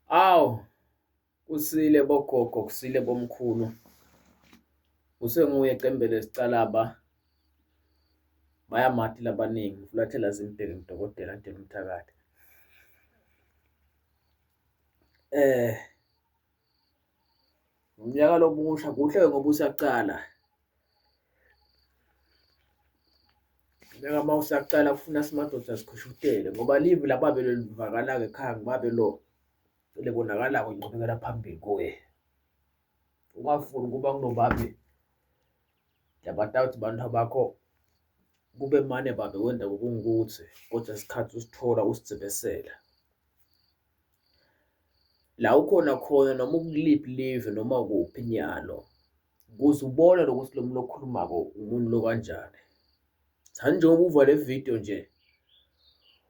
Awu, kusile bogogo, kusile bomkhulu. Usenguye Cembele Sicalaba. Bayamati labaningi, Mfulathela Zimbheke ngudokotela Ntelumthakathi. Eh, Unyaka lomusha kuhle ngoba usaqala. Unyaka uma usaqala kufuna simadoda sikhushutele ngoba live lababe lelivakalako ekhaya ngibabe lo lebonakalako inqubekela phambili kuye. Ungafuni ukuba kunobabe labatawuthi bantu bakho kube mane babe wenda kokungukuthi kodwa isikhathi usithola usidzebesela. La ukhona khona noma ukuliphi live noma kuphi nyalo ukuze ubone lokuthi lo muntu okhulumako umuntu lo kanjani. Thani njengoba uva le video nje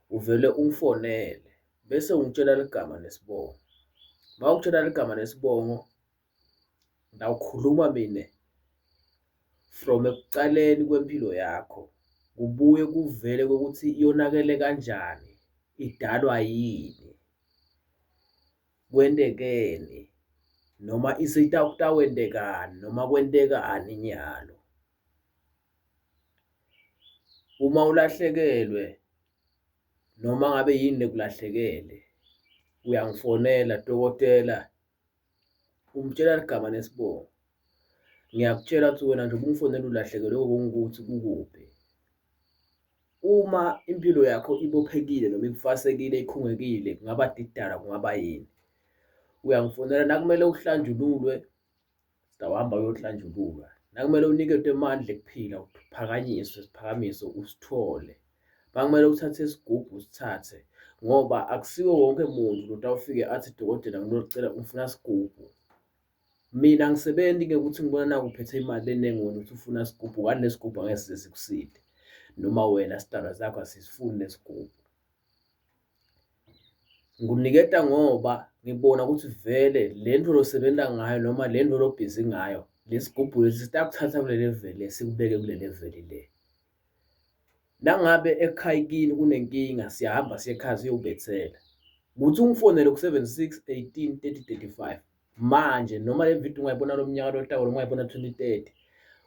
uvele ungifonele bese ungitshela ligama nesibongo. Uma ungitshela ligama nesibongo ngawukhuluma mina from ekucaleni kwempilo yakho kubuye kuvele ukuthi yonakele kanjani, idalwa yini, kwentekeni noma kutawwentekani noma kwentekani nyalo. Uma ulahlekelwe noma ngabe yini lekulahlekele uyangifonela dokotela Umtshela ligama nesibongo. Ngiyakutshela ukuthi wena nje ubungifonela ulahlekelwe okungukuthi kukuphi. Uma impilo yakho ibophekile noma ikufasekile ikhungekile, kungaba didala kungaba yini, uyangifonela nakumele uhlanjululwe, sitawuhamba uyohlanjululwa. Nakumele uniketwe amandla ekuphila, uphakanyiswe isiphakamiso usithole. Makumele uthathe isigubhu usithathe ngoba akusiwo wonke muntu lotawufike athi dokotela ngilocela ufuna sigubhu. Mina angisebenzi ngekuthi ngibona naku uphethe imali eningi wena uthi ufuna sigubhu kanti nesigubhu angeke size sikuside noma wena sidalwa sakho asisifuni nesigubhu. Ngikuniketa ngoba ngibona ukuthi vele le nto losebenza ngayo noma le nto lobhizi ngayo lesigubhu lesi sitakuthatha kule level le sikubeke kule level le. Nangabe ekhaya kini kunenkinga siyahamba siye ekhaya siyobethela. Kuthi ungifonele ku-76 18 30 35 manje noma le video ungayibona lo mnyaka lotawo noma ungayibona 2030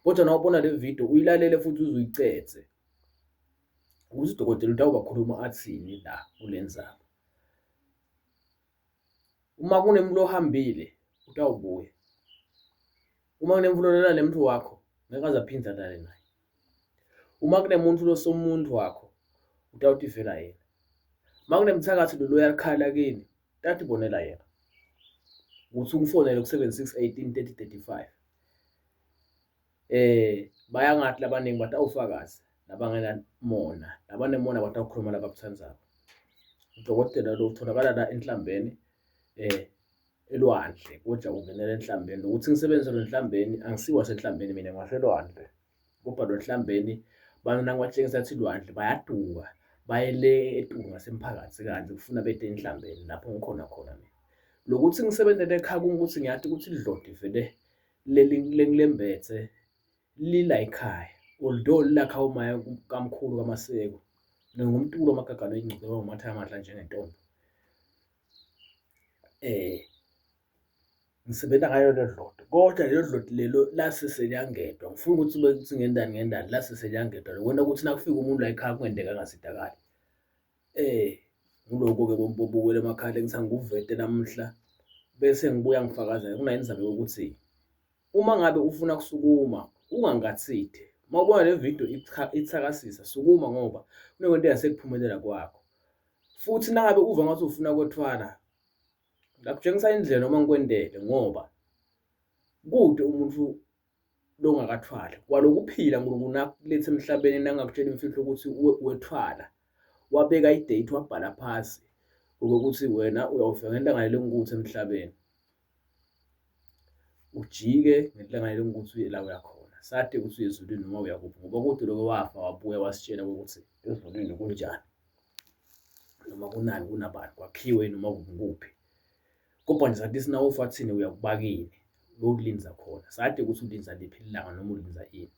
kodwa nawubona le video uyilalele futhi uze uyicethe ukuthi udokotela utawubakhuluma athini la kule ndzaba. Uma kunemuntu ohambile utawubuya. Uma kunemvulo lona nemuntu wakho ngeke aze aphinde alale naye. Uma kunemuntu losomuntu wakho utawutivela yena. Uma kunemthakathi lo loyakhala kini utatibonela yena. Ukuthi ungifonele ku-76 18 30 35. Bayangathi labaningi batawufakaza labangenamona, labanemona batawukhuluma labakutsandzako. Udokotela lo utholakala la enhlambeni elwandle kodwa ungenela enhlambeni. Nokuthi ngisebenzise lo nhlambeni angisiwa senhlambeni mina ngiwaselwandle. Kodwa lo nhlambeni bantu nangibatshengisa ukuthi lwandle bayaduka baye le eTunga ngasemphakathi kanti kufuna bete enhlambeni lapho ngikhona khona mina. Lokuthi ngisebenzele ekhaya kungukuthi ngiyati ukuthi idloti vele leli lengilembethe lila ekhaya although lilakha umaya kamkhulu kaMaseko ngingumtulo amagagane oyingcube wangumatha amadla njengentombi eh ngisebenza ngayo lelo dloti kodwa lelo dloti lelo lase seliyangedwa ngifuna ukuthi ube kuthi ngendani ngendani lase seliyangedwa lokwenta ukuthi nakufika umuntu la ekhaya kungenteka angasidakali Nguloko-ke bobukela emakhaya engithi angikuvete namuhla bese ngibuya ngifakazela kunayindzaba yokuthi uma ngabe ufuna kusukuma ungangathide. Uma ubona le video ithakasisa sukuma ngoba kunekwento engasekuphumelela kwakho. Futhi nangabe uva ngathi ufuna kwethwala ngakutshengisa indlela noma ngikwendele ngoba kude umuntu longakathwali kwalokuphila uNkulunkulu nakuletha emhlabeni nangakutshela imfihlo ukuthi wethwala wabeka idate wabhala phasi ukuthi wena uyawufika ngentanga lenkuthi emhlabeni ujike ngenhlangano lenkuthi uye la uyakhona sade ukuthi uye ezulwini noma uyakuphi ngoba kude lokho wafa wabuya wasitshela ukuthi ezulwini kunjani noma kunani kunabani kwakhiwe noma kuphi Kodwa nje sathi sinawufa thina uyakubakini uyokulinza khona sade ukuthi ulinza liphi ilanga noma ulinza ini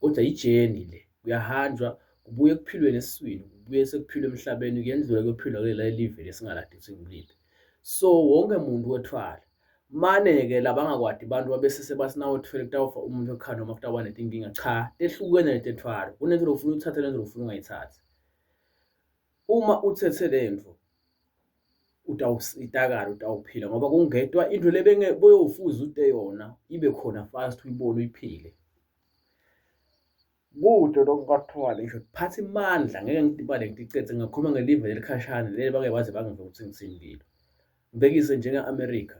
kodwa ijeni le kuyahanjwa kubuye kuphilwe nesiswini kubuye sekuphilwe emhlabeni kuyendlula kuyophilwa kulela live lesingaladi ukuthi ngiliphi. So wonke muntu wethwala. Mane-ke labangakwadi bantu babesese bathi nawethwele kutawufa umuntu ekhaya noma kutawuba netinkinga. Cha, tehlukene letethwalo. Kunento lofuna uyithathe nento lofuna ungayithathi. Uma uthethe lento utawusitakala, utawuphila ngoba kungetwa into lebenge boyofuza ute yona ibe khona fast uyibone uyiphile. Kude lokhu kwathiwa ngisho kuphatha imandla ngeke ngidibane ngiticethe ngingakhuluma ngelive lelikhashana leli bake baze bangive ukuthi ngithini kilo. Ngibekise njenge-America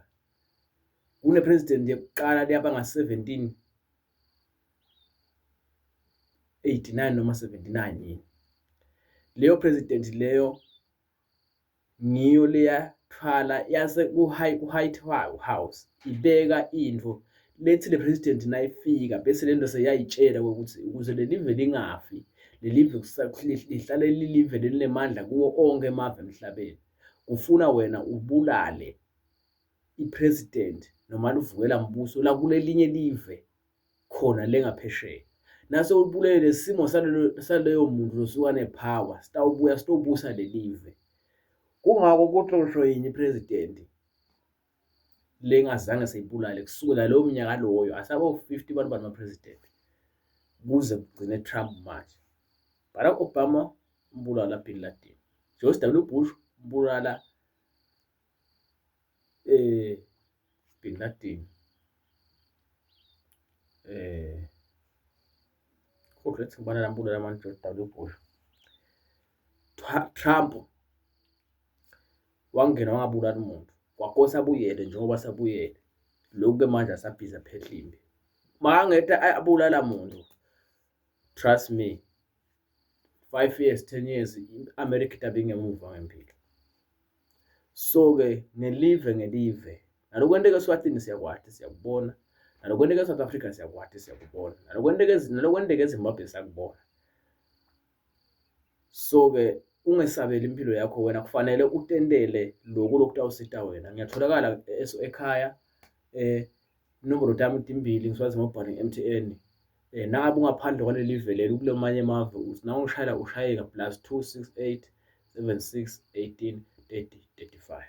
kune-president yokuqala leyaba nga-1789 noma 79 yini. Leyo president leyo ngiyo leyathwala yase ku-White House ibeka into lethi le president nayifika bese lento seyayitshela ukuthi ukuze lelive lingafi lelive lihlale lilive lelinemandla kuwo onke emave emhlabeni kufuna wena ubulale i-president noma luvukela mbuso lakulelinye live khona le ngaphesheya. Nase ulibulele lesimo salelo saleyo muntu losuka nepower sitawubuya sitobusa lelive. Kungako kuxoshwe yinye ipresident lengazange seyibulale kusukela leyo minyaka loyo asabo 50 bantu bani president kuze kugcine Trump manje. Barack Obama umbulala Bin Laden. George W Bush umbulala Bin Laden kodwa ethi ngibona lambulala manje George W Bush. Trump wangena wangabulali muntu kwakosa abuyele njengoba sabuyele lokhu-ke manje asabhizi aphehla impi makangeta abulala muntu trust me 5 years 10 years i-America itabe ingemuva ngempilo. So-ke ngelive ngelive nalokwenteka eSwatini siyakwati siyakubona nalokwenteka eSouth Africa siyakwati siyakubona nalokwenteka nalokwenteka eZimbabwe siyakubona. So-ke ungesabeli impilo yakho wena kufanele utentele loku lokutawusita wena. Ngiyatholakala ekhaya inombolo tami timbili ngiswazi mobile nge-M_T_N. Nangabe ungaphandle kwaleli velele ukulamanye emave uthi nawungishayela ushayeka +268 76 18 30 35.